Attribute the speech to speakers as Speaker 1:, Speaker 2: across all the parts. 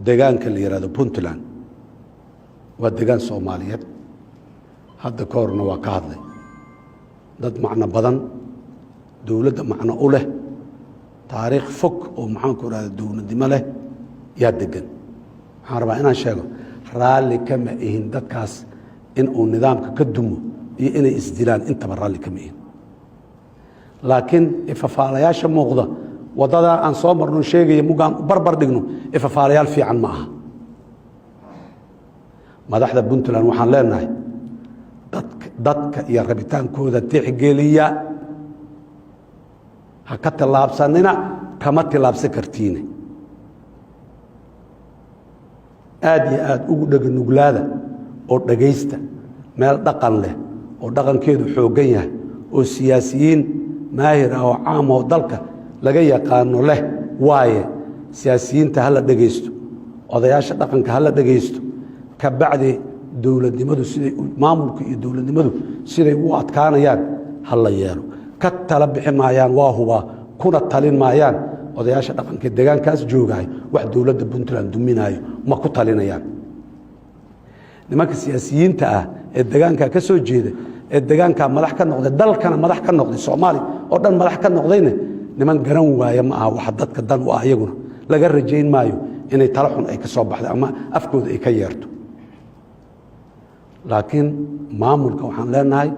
Speaker 1: Deegaanka la yihahdo Puntland waa deegaan Soomaaliyeed. Hadda ka horna waa ka hadlay. Dad macno badan dowladda macno u leh, taariikh fog oo, maxaanku rahda, dowladnimo leh yaa degan. Waxaan rabaa inaan sheego, raalli kama ihin dadkaas in uu nidaamka ka dumo iyo inay isdilaan intaba, raalli kama ihin. Laakiin ifafaalayaasha muuqda, waddadaa aan soo marno sheegaya mugaan barbar dhigno, ifafaalayaal fiican ma aha. Madaxda Puntland waxaan leenahay, dadka iyo rabitaankooda tixgeliya, ha ka tillaabsanina, kama tillaabsan kartiine. Aad iyo aad ugu dheganuglaada oo dhegaysta. Meel dhaqan leh oo dhaqankeedu xooggan yahay oo siyaasiyiin maahir ah oo caam oo dalka laga yaqaano leh waaye. Siyaasiyiinta hala dhegaysto, odayaasha dhaqanka hala dhegaysto. Ka bacdi dowladnimadu siday, maamulku iyo dowladnimadu siday u adkaanayaan ha la yeelo. Ka tala bixi maayaan, waa hubaa, kuna talin maayaan odayaasha dhaqanka deegaankaas joogaay wax dowladda Puntland duminaayo ma ku talinayaan. Nimanka siyaasiyiinta ah ee deegaankaa ka soo jeeda, ee deegaankaa madax ka noqday, dalkana madax ka noqday, Soomaaliya oo dhan madax ka noqdayna, niman garan waaya ma aha waxa dadka dan u ah. Iyaguna laga rajayn maayo inay talo xun ay ka soo baxday ama afkooda ay ka yeerto. Laakiin maamulka waxaan leenahay,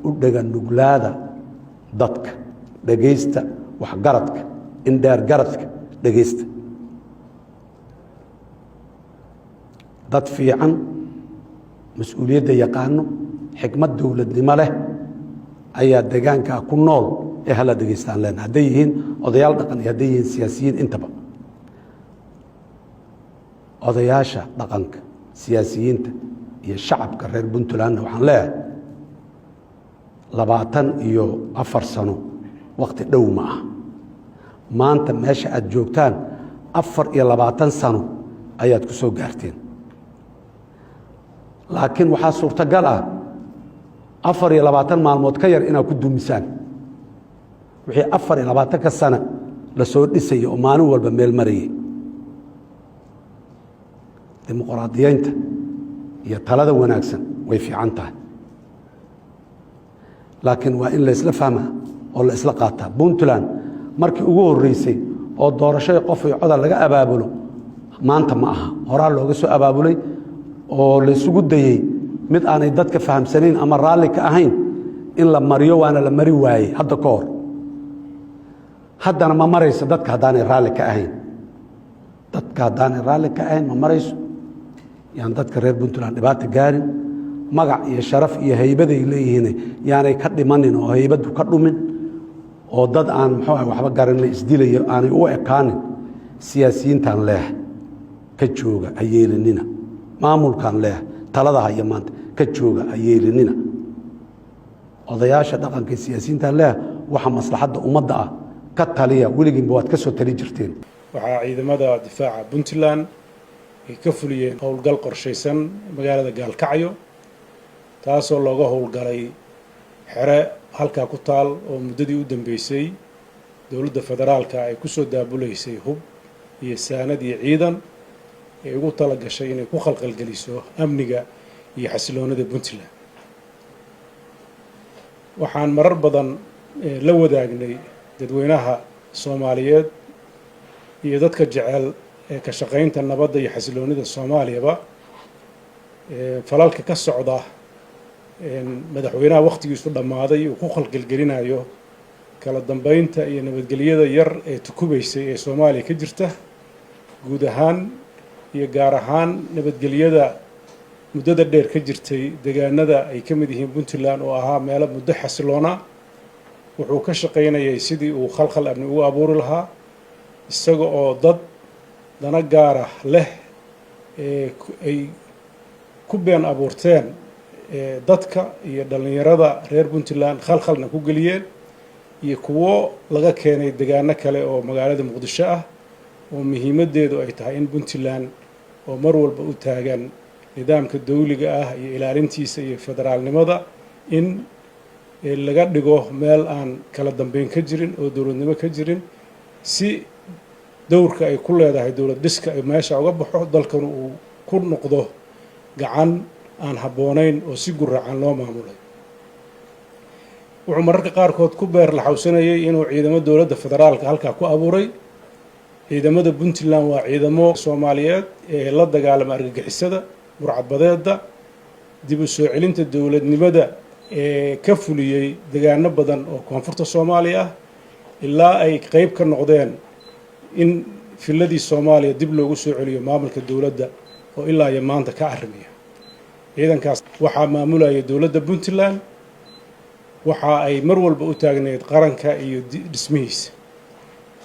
Speaker 1: u dheganuglaada dadka, dhegaysta waxgaradka, indheer garadka dhegaysta. Dad fiican, mas-uuliyadda yaqaano, xikmad dowladnimo leh ayaa deegaankaa ku nool ee hala dhegaystaan leenahay, hadday yihiin odayaal dhaqan iyo hadday yihiin siyaasiyiin intaba. Odayaasha dhaqanka, siyaasiyiinta iyo shacabka reer Puntlandna waxaan leeyahay, 24 sano wakti dhow ma ah. Maanta meesha aad joogtaan 24 sano ayaad ku soo gaarteen, laakiin waxaa suurtagal ah 24 maalmood ka yar inaad ku dumisaan wixii 24-ka sana la soo dhisayay oo maalin walba meel marayay. Dimuqraadiyeynta iyo talada wanaagsan way fiican tahay, laakiin waa in laysla fahmaa oo la isla qaataa. Puntland markii ugu horreysay oo doorashada qof iyo coda laga abaabulo maanta ma aha. Horaa looga soo abaabulay oo laysugu dayey mid aanay dadka fahamsanayn ama raalli ka ahayn in la mariyo, waana la mari waayey hadda ka hor. Haddana ma marayso dadka haddaanay raalli ka ahayn. Dadka haddaanay raalli ka ahayn ma marayso. Yaan dadka reer Puntland dhibaata gaarin. Magac iyo sharaf iyo haybaday leeyihiin yaanay ka dhimanin oo haybaddu ka dhumin, oo dad aan, muxuu ah, waxba garanna isdilayo aanay u ekaanin. Siyaasiyiintaan leehay, ka jooga, ha yeelinina. Maamulkaan leehay, talada haya maanta, ka jooga, ha yeelinina. Odayaasha dhaqanka, siyaasiyiintaan leehay, waxa maslaxadda ummadda ah ka taliya. Weligiinba waad ka soo tali jirteen.
Speaker 2: Waxaa ciidamada difaaca Puntland ay ka fuliyeen howlgal qorshaysan magaalada Gaalkacyo, taasoo looga howlgalay xere halkaa ku taal oo muddadii u dambeysay dowladda federaalka ay kusoo daabulaysay hub iyo saanad iyo ciidan ay ugu tala gashay inay ku khalkhalgeliso amniga iyo xasiloonida Puntland. Waxaan marar badan la wadaagnay dadweynaha Soomaaliyeed iyo dadka jecel ee ka shaqaynta nabadda iyo xasiloonida Soomaaliyaba falalka ka socda madaxweynaha wakhtigiisu dhammaaday uu ku khalkhalgelinayo kala dambeynta iyo nabadgelyada yar ee tukubaysay ee Soomaaliya ka jirta guud ahaan, iyo gaar ahaan nabadgelyada muddada dheer ka jirtay deegaanada ay ka mid yihiin Puntland oo ahaa meelo muddo xasiloona. Wuxuu ka shaqaynayay sidii uu khalkhal amni ugu abuuri lahaa, isaga oo dad dana gaara leh ee ay ku been abuurteen dadka iyo dhallinyarada reer Puntland, khalkhalna ku geliyeen, iyo kuwo laga keenay degaano kale oo magaalada Muqdisho ah, oo muhiimaddeedu ay tahay in Puntland oo mar walba u taagan nidaamka dawliga ah iyo ilaalintiisa iyo federaalnimada in laga dhigo meel aan kala dambeyn ka jirin oo dowladnimo ka jirin, si Dowrka ay ku leedahay dowlad dhiska ay meesha uga baxo, dalkanu uu ku noqdo gacan aan habboonayn oo si guracan loo maamulay. Wuxuu mararka qaarkood ku beer laxawsanayay inuu ciidamo dowladda federaalka halkaa ku abuuray. Ciidamada Puntland waa ciidamo Soomaaliyeed ee la dagaalama argagixisada, burcadbadeedda, dib u soo celinta dowladnimada ee ka fuliyey degaano badan oo koonfurta Soomaaliya ah, ilaa ay qeyb ka noqdeen in filladii Soomaaliya dib loogu soo celiyo maamulka dowladda oo ilaa iyo maanta ka arrimiya. Ciidankaas waxaa maamulaya dowladda Puntland. Waxa ay mar walba u taagneyd qaranka iyo dhismihiisa.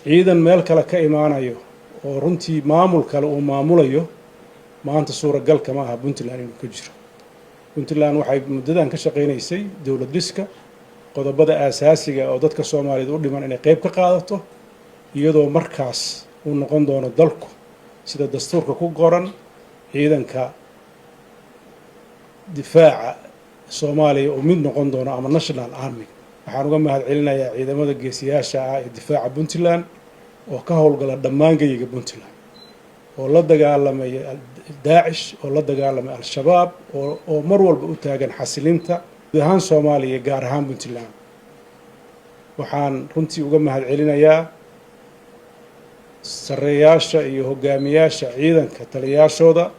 Speaker 2: Ciidan meel kale ka imaanayo oo runtii maamul kale uu maamulayo maanta suuragal kama aha Puntland inuu ka jiro. Puntland waxay muddadan ka shaqaynaysay dowlad dhiska, qodobada aasaasiga oo dadka Soomaaliyeed u dhiman inay qeyb ka qaadato, iyadoo markaas uu noqon doono dalku sida dastuurka ku qoran ciidanka difaaca Soomaaliya uu mid noqon doono ama national army. Waxaan uga mahad celinayaa ciidamada geesiyaasha ah ee difaaca Puntland oo ka howlgala dhammaan geyiga Puntland, oo la dagaalamaya Daacish, oo la dagaalamay Al-Shabaab, oo mar walba u taagan xasilinta guud ahaan Soomaaliya, gaar ahaan Puntland. Waxaan runtii uga mahad celinayaa sarreeyaasha iyo hogaamiyaasha ciidanka, taliyayaashooda,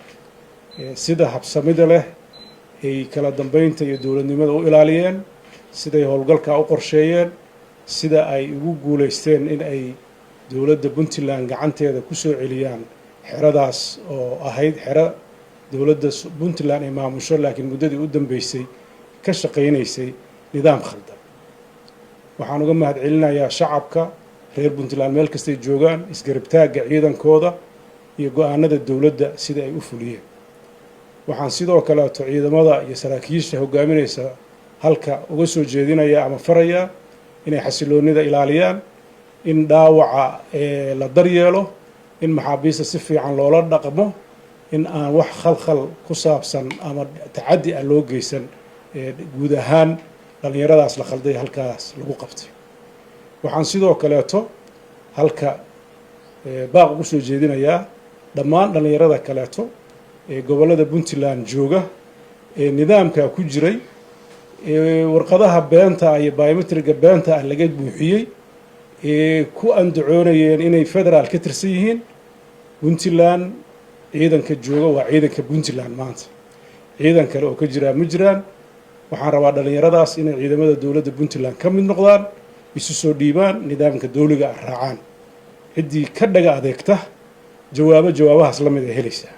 Speaker 2: sida habsamida leh ay kala dambeynta iyo dowladnimada u ilaaliyeen, siday howlgalkaa u qorsheeyeen, sida ay ugu guulaysteen in ay dowladda Puntland gacanteeda ku soo celiyaan xeradaas oo ahayd xero dowladda Puntland ay maamusho, laakiin muddadii u dambeysay ka shaqaynaysay nidaam khaldan. Waxaan uga mahad celinayaa shacabka reer Puntland meel kastay joogaan isgarabtaagga ciidankooda iyo go-aanada dowladda sida ay u fuliyeen. Waxaan sidoo kaleeto ciidamada iyo saraakiisha hogaaminaysa halka uga soo jeedinayaa ama farayaa inay xasiloonida ilaaliyaan, in dhaawaca la daryeelo, in maxaabiista si fiican loola dhaqmo, in aan wax khalkhal ku saabsan ama tacaddi ah loo geysan guud ahaan dhallinyaradaas la khalday halkaas lagu qabtay. Waxaan sidoo kaleeto halka baaq ugu soo jeedinayaa dhammaan dhallinyarada kaleeto ee gobollada Puntland jooga ee nidaamkaa ku jiray, ee warqadaha beenta ah iyo biometriga beenta ah laga buuxiyey, ee ku andacoonayeen inay federaal ka tirsan yihiin. Puntland ciidanka jooga waa ciidanka Puntland, maanta ciidan kale oo ka jiraa ma jiraan. Waxaan rabaa dhallinyaradaas inay ciidamada dowladda Puntland ka mid noqdaan, isu soo dhiibaan, nidaamka dowliga ah raacaan. Ciddii ka dhaga adeegta jawaabo jawaabahaas la mid ay helaysaa.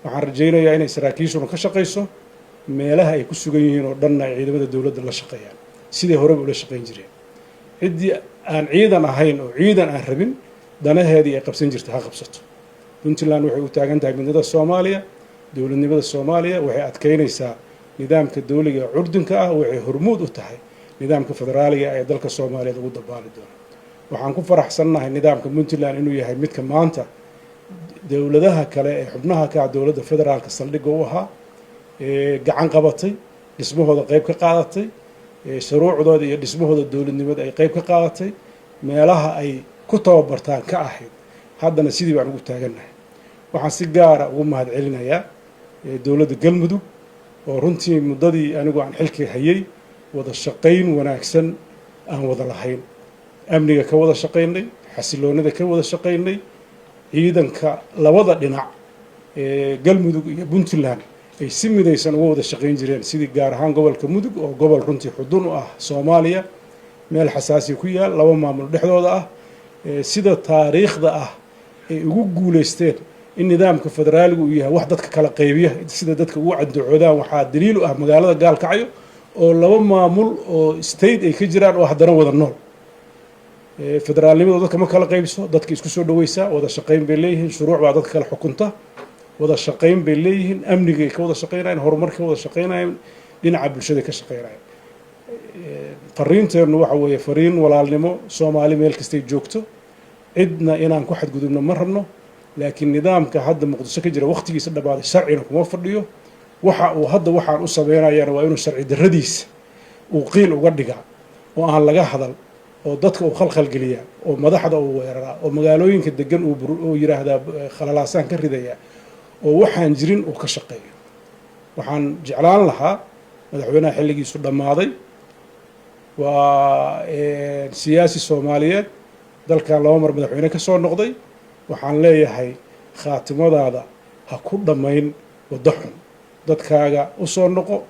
Speaker 2: Waxaan rajaynayaa inay saraakiishuna ka shaqayso meelaha ay ku sugan yihiin oo dhanna ay ciidamada dowladda la shaqeeyaan siday horeba ula shaqayn jireen. Ciddii aan ciidan ahayn oo ciidan aan rabin, danaheedii ay qabsan jirta ha qabsato. Puntland waxay u taagan tahay midnimada Soomaaliya, dowladnimada Soomaaliya. Waxay adkeynaysaa nidaamka dowliga ee curdinka ah. Waxay hormuud u tahay nidaamka federaaliga ee dalka Soomaaliyeed ugu dabaali doono. Waxaan ku faraxsannahay nidaamka Puntland inuu yahay midka maanta dowladaha kale ee xubnaha ka ah dowladda federaalka saldhigga u ahaa, gacan qabatay, dhismahooda qayb ka qaadatay, shuruucdooda iyo dhismahooda dowladnimada ay qayb ka qaadatay, meelaha ay ku tababartaan ka ahayd. Haddana sidii baan ugu taagannahay. Waxaan si gaara ugu mahad celinayaa dowladda Galmudug oo runtii muddadii anigu aan xilka hayay wada shaqayn wanaagsan aan wada lahayn, amniga ka wada shaqaynay, xasiloonida ka wada shaqaynay. Ciidanka labada dhinac ee Galmudug iyo Puntland ay si midaysan uga wada shaqayn jireen sidii gaar ahaan gobolka Mudug oo gobol runtii xudun u ah Soomaaliya, meel xasaasiya ku yaal, laba maamul dhexdooda ah, sida taariikhda ah ay ugu guulaysteen in nidaamka federaaligu uu yahay wax dadka kala qaybiya sida dadka ugu candacoodaan. Waxaa daliil u ah magaalada Gaalkacyo oo laba maamul oo state ay ka jiraan oo haddana wada nool. Federaalnimadu dadka ma kala qaybso, dadka isku soo dhaweysaa. Wada shaqayn bay leeyihiin, shuruuc baa dadka kala xukunta, wada shaqayn bay leeyihiin, amnigay ka wada shaqaynayaan, horumarka ka wada shaqaynayaan, dhinaca bulshada ka shaqaynayaan. Fariinteennu waxa weeye fariin walaalnimo. Soomaali meel kastay joogto, cidna inaan ku xadgudubno ma rabno, laakiin nidaamka hadda Muqdisho ka jira waqtigiisa dhammaaday, sharcina kuma fadhiyo. Waxa uu hadda waxaan u sameynayana waa inuu sharci darradiisa uu qiil uga dhigaa oo aan laga hadal. Oo dadka uu khalkhalgeliyaa, oo madaxda uu weeraraa, oo magaalooyinka degan uu yidhaahdaa khalalaasaan ka ridayaa, oo waxaan jirin uu ka shaqeeyo. Waxaan jeclaan lahaa, madaxweynaha xilligiisu dhammaaday, waa siyaasi Soomaaliyeed, dalkan laba mar madaxweyne ka soo noqday. Waxaan leeyahay, khaatimadaada ha ku dhammayn waddo xun. Dadkaaga u soo noqo,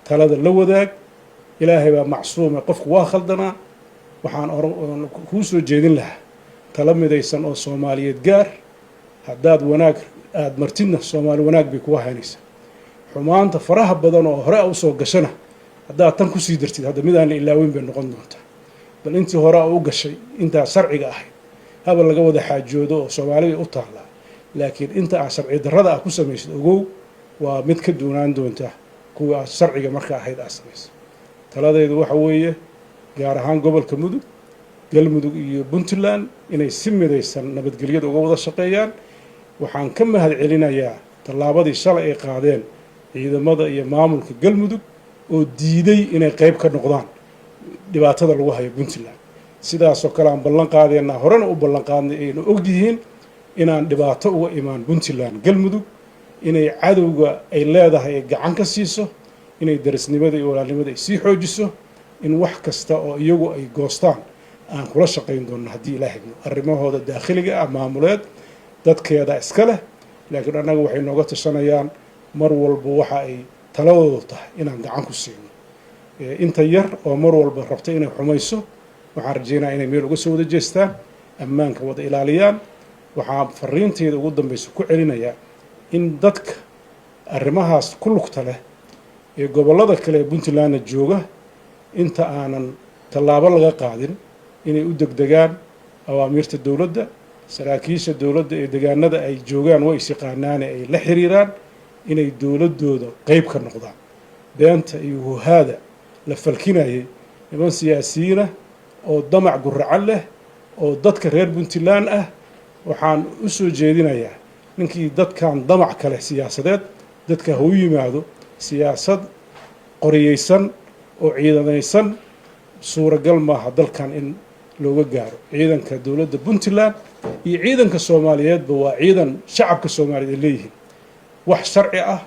Speaker 2: talada la wadaag. Ilaahay baa macsuume, qofku waa khaldanaa. Waxaan kuu soo jeedin lahaa talo midaysan oo Soomaaliyeed gaar. Haddaad wanaag aada martidna, Soomaali wanaag bay kuga haynaysaa. Xumaanta faraha badan oo hore a usoo gashana, haddaad tan kusii dartid, hadda midaan la ilaaweyn bay noqon doontaa. Bal intii hore a u gashay, intaa sharciga ahayd haba laga wada xaajoodo oo Soomaali bay u taallaa, laakiin inta aad sharci darrada ah ku samaysid, ogow, waa mid ka duunaan doonta kuwa aad sharciga marka ahayd aad samaysay. Taladaydu waxa weeye, gaar ahaan gobolka Mudug, Galmudug iyo Puntland, inay si midaysan nabadgelyada uga wada shaqeeyaan. Waxaan ka mahad celinayaa tallaabadii shalay ay qaadeen ciidamada iyo maamulka Galmudug oo diiday inay qayb ka noqdaan dhibaatada lagu hayo Puntland. Sidaasoo kale aan ballan qaadeenaa, horena u ballan qaadnay, ayna og yihiin inaan dhibaato uga imaan Puntland Galmudug, inay cadowga ay leedahay ay gacan ka siiso, inay darisnimada iyo walaalnimada ay sii xoojiso, in wax kasta oo iyagu ay goostaan aan kula shaqayn doonno haddii Ilaah idmo. Arrimahooda daakhiliga ah, maamuleed, dadkeeda iska leh, laakiin annaga waxay nooga tashanayaan mar walba waxa ay taladoodu tahay inaan gacan ku siino. Inta yar oo mar walba rabta inay xumayso, waxaan rajeynaya inay meel uga soo wada jeestaan, ammaanka wada ilaaliyaan. Waxaan fariinteyda ugu dambaysa ku celinayaa in dadka arrimahaas ku lugta leh ee gobollada kale ee Puntlandna jooga, inta aanan tallaabo laga qaadin, inay u degdegaan awaamiirta dowladda. Saraakiisha dowladda ee degaanada ay joogaan way is yaqaanaane, ay la xiriiraan, inay dowladdooda qeyb ka noqdaan. Beenta iyo huhaada la falkinayay niman siyaasiyiinah oo damac guracan leh oo dadka reer Puntland ah, waxaan u soo jeedinayaa, ninkii dadkan damac kale siyaasadeed, dadka ha u yimaado. Siyaasad qoriyeysan oo ciidamaysan suuragal maaha dalkan in looga gaaro. Ciidanka dowladda Puntland iyo ciidanka Soomaaliyeedba waa ciidan shacabka Soomaaliyeed ay leeyihiin. Wax sharci ah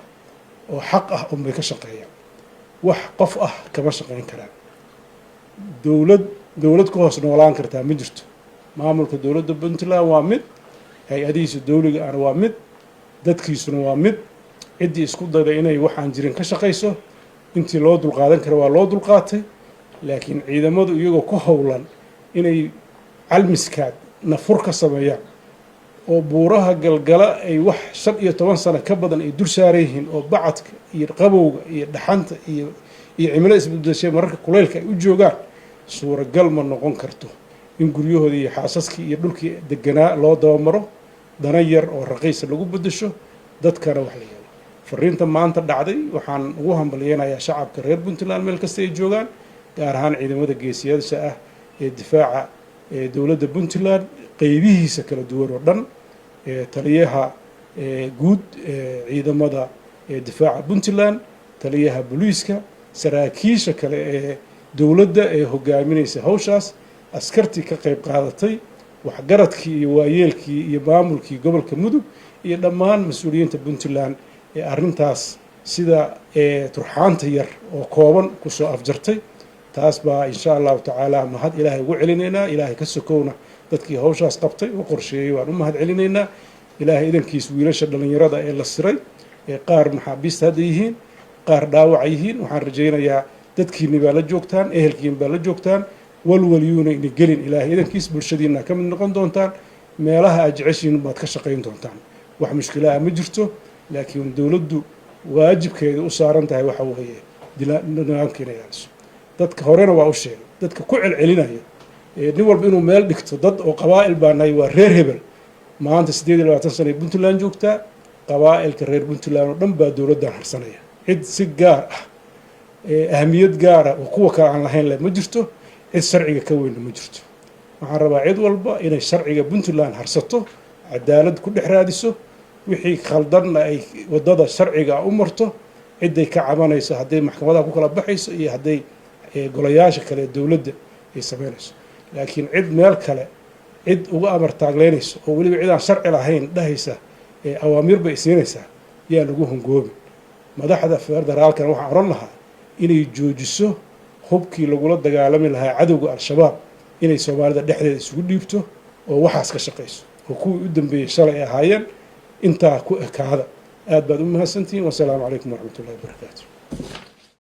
Speaker 2: oo xaq ah unbay ka shaqeeyaan, wax qof ah kama shaqeyn karaan. Dowlad dowlad ka hoos noolaan kartaa ma jirto. Maamulka dowladda Puntland waa mid, hay-adihiisa dowliga ahna waa mid, dadkiisuna waa mid. Ciddii isku dayda inay waxaan jirin ka shaqayso, intii loo dulqaadan kara waa loo dulqaatay, laakiin ciidamadu iyagoo ku howlan inay Calmiskaad nafur ka sameeyaan oo buuraha Galgala ay wax 15 sano ka badan ay dul saaran yihiin, oo bacadka iyo qabowga iyo dhaxanta iyo cimilo isbedeshay, mararka kuleylka ay u joogaan, suuragal ma noqon karto in guryahooda iyo xaasaskii iyo dhulkii deganaa loo dabamaro, dana yar oo raqiisa lagu bedesho, dadkana wax la yeelo. Fariinta maanta dhacday waxaan ugu hambalyeynayaa shacabka reer Puntland meel kasta ay joogaan, gaar ahaan ciidamada geesiyaasha ah ee difaaca ee dowladda Puntland qeybihiisa kala duwan oo dhan, taliyaha guud ciidamada difaaca Puntland, taliyaha booliiska, saraakiisha kale ee dowladda ee hogaaminaysa hawshaas, askartii ka qayb qaadatay, waxgaradkii iyo waayeelkii iyo maamulkii gobolka Mudug iyo dhammaan mas-uuliyiinta Puntland ee arrintaas sida turxaanta yar oo kooban kusoo afjartay. Taas baa insha Allahu tacaala mahad Ilaahay ugu celinaynaa. Ilaahay ka sokowna, dadkii hawshaas qabtay oo qorsheeyey waan u mahad celinaynaa. Ilaahay idankiis, wiilasha dhallinyarada ee la siray, ee qaar maxaabiista hadda yihiin, qaar dhaawaca yihiin, waxaan rajaynayaa dadkiinni baa la joogtaan, ehelkiin baa la joogtaan, walwalyuuna ina gelin. Ilaahay idankiis, bulshadiina ka mid noqon doontaan, meelaha aad jeceshiin baad ka shaqayn doontaan. Wax mushkila ah ma jirto, laakiin dowladdu waajibkeeda u saaran tahay waxa weeye nidaamka inay ilaaliso. Dadka horena waa u sheegay, dadka ku celcelinaya nin walba inuu meel dhigto dad oo qabaa'il baa nahay, waa reer hebel. Maanta 28 sana ay Puntland joogtaa. Qabaa'ilka reer Puntland oo dhan baa dowladdan harsanaya. Cid si gaar ah ahamiyad gaara oo kuwa kale aan lahayn le ma jirto, cid sharciga ka weynna ma jirto. Waxaan rabaa cid walba inay sharciga Puntland harsato, cadaalad ku dhex raadiso, wixii khaldanna ay waddada sharciga u marto, cidday ka cabanayso, hadday maxkamadaha ku kala baxayso iyo hadday golayaasha kale dowladda ay sameynayso. Laakiin cid meel kale cid uga amar taagleynaysa oo weliba cid aan sharci lahayn dhahaysa ee awaamiir bay isiinaysaa, yaa lagu hongoobin. Madaxda federaalkana waxaan odhan lahaa inay joojiso hubkii lagula dagaalami lahaa cadowga Al-Shabaab, inay Soomaalida dhexdeeda isugu dhiibto oo waxaas ka shaqayso, oo kuwii u dambeeyey shalay ay ahaayeen. Intaa ku ekaada. Aad baad u mahadsantihiin. Wasalaamu calaykum waraxmatullahi wabarakaatu.